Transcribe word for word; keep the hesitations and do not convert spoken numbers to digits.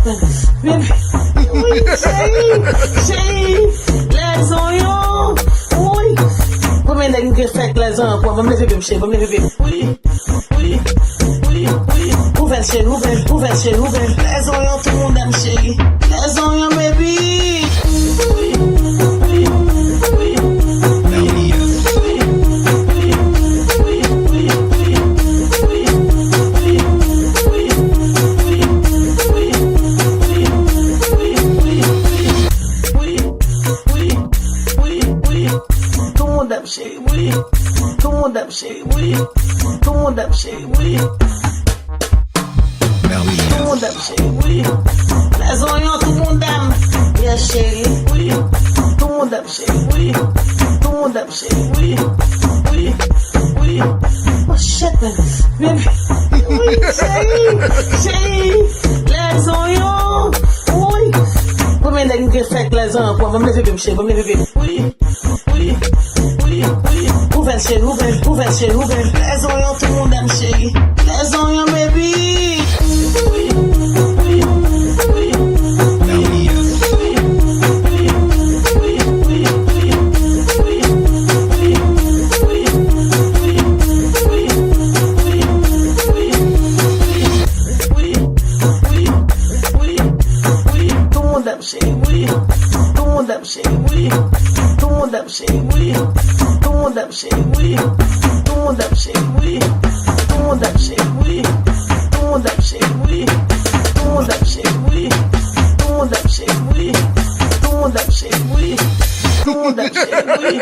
Baby, wi, cheri, cheri, lèzonyon, wi. Konbyen nèg m gen fèk lèzonyon pran? Ban m leve pye m, cheri, ban m leve pye m. Wi, wi, wi, wi. Ouvè l, cheri, ouvè l, ouvè l, cheri, ouvè l. Lèzonyon, tout moun dam, cheri. Lèzonyon, baby. Wi, wi, wi. Tout moun dam, cheri, wi. Tout moun dam, cheri, wi. Tout moun dam, cheri, wi. Tout moun dam, cheri, wi. Lèzonyon, tout moun dam. Yes, cheri, wi. Tout moun dam, cheri, wi. Tout moun dam, cheri, wi. Wi, wi, wi. Oh, shit, man. Baby. Wi, cheri, cheri. Lèzonyon. Wi. Konbyen nèg m gen fèk lèzonyon pran? Ban m leve pye m, cheri, ban m leve pye m. Wi, wi, wi, wi. Ouvè l, cheri, ouvè l, ouvè l, cheri, ouvè l. Lèzonyon, tout moun dam, cheri. Lèzonyon, baby. Wi, wi, wi, wi. Tout moun dam, cheri, wi. Tout moun dam, cheri, wi. Tout moun dam, cheri, wi. Tout moun dam, cheri, wi. Tout moun dam, cheri, wi. Tout moun dam, cheri, wi. Tout moun dam, cheri, wi. Tout moun dam, cheri, wi. Tout moun dam, cheri, wi. Tout moun dam, cheri, wi. Tout moun dam, cheri, wi.